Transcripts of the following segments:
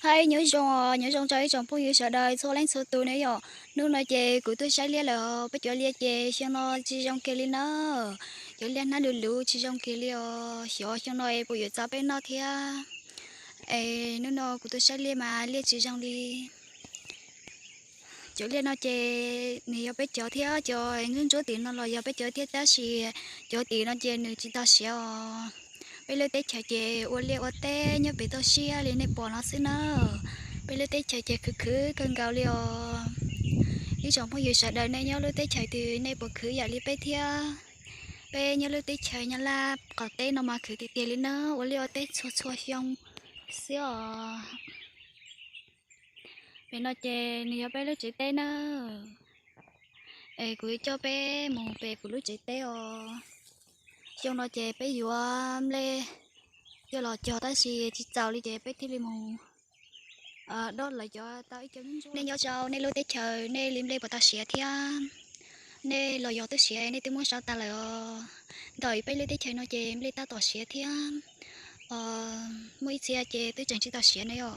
Hais nyob zoo, nyob zoo rau ib tsoom phooj ywg sawv daws txhua leej txhua tus ne yom. Hnub no ces kuv tuaj saib liaj lawm, peb cov liaj ces xyoo no tsis zoo kiag li na. Cov liaj hnab luv luv tsis zoo kiag li os, xyov xyoo no es puas yuav txaus peb noj thiab. Es hnub no kuv tuaj saib liaj mas liaj tsis zoo li. Cov liaj no ces nws yog peb cov thiab, cov ntsuab ntsuab tim no los yog peb cov thiab, tab sis cov tim no ces nws tsis tau siav os. Peb lub teb chaws ces ua liaj ua teb nyob pem toj siab li nej pom no xwb na. Peb lub teb chaws ces khwv khwv kawg nkaus li os. Ib tsoom phooj ywg sawv daws nej nyob lub teb chaws twg nej puas khwv yam li peb thiab? Peb nyob lub teb chaws Nyab Laj qaum teb no mas khwv tiag tiag li na, ua liaj ua teb txhua txhua xyoo xwb os. Pem no ces nws yog peb lub tsev teb na. Es kuv coj peb mus pem kuv lub tsev teb os. Xyoo no ces peb yuav nplej coj los cog tab sis tsis txaus li ces peb thiaj li mus dob lawv cov tau ib co ntsuab. Nej nyob rau nej lub teb chaws nej li nplej puas tau siav thiab? Nej los yog twb siav nej twb muab sau tas lawm os. Ntawm peb lub teb chaws no ces nplej tab tom siav thiab. Muaj ib txhia ces twb tseem tsis tau siav ne yom.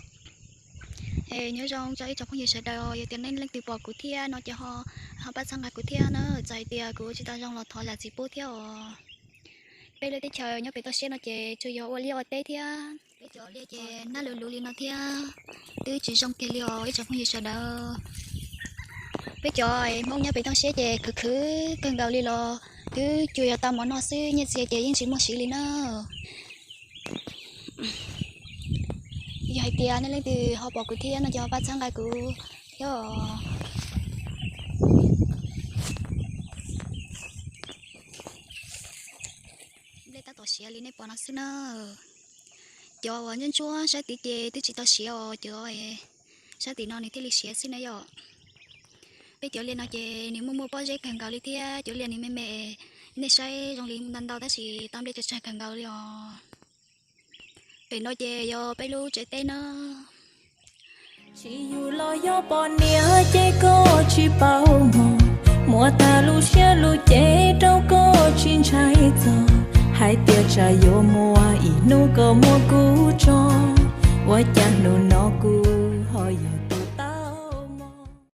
Es nyob zoo rau ib tsoom phooj ywg sawv daws, yog tias nej leej twg pom kuv thiab no ces ho, ho pab txhawb nqa kuv thiab na, txawm hais tias kuv tsis tau zoo los thov zam txim pub thiab os. Peb lub teb chaws nyob pem toj siab no ces tsuas yog ua liaj ua teb thiab. Peb cov liaj ces hnab luv luv li no thiab, twb tsis zoo kiag li os ib tsoom phooj ywg sawv daws. Peb cov Hmoob nyob pem toj siab ces khwv khwv kawg nkaus li los twb tsuas yog tau mov noj xwb, nyiaj txiag ces yeej tsis muaj siv li na. Yog hais tias nej leej twg ho pom kuv thiab no ces ho pab txhawb nqa kuv thiab os. Nplej tab tom siav li nej pom no xwb na. Cov uas ntsuab ntsuab sab tid ces twb tsis tau siav os, cov sab tim no nws thiaj li siav xwb na yom. Peb cov liaj no ces nws muaj muaj pob zeb kawg nkaus li thiab, cov liaj nws me me, nej saib zoo li ntau ntau tab sis tau nplej tsawg tsawg kawg nkaus li os. Pem no ces yog peb lub tsev teb na. Tsis yus los yog poj niam ces koj tsis paub mog, muab tag lub siab lub cev rau koj tsis ntshai txog, hais tias tsam yuav muaj ib hnub koj muab kuv tso, ua cas hnub no kuv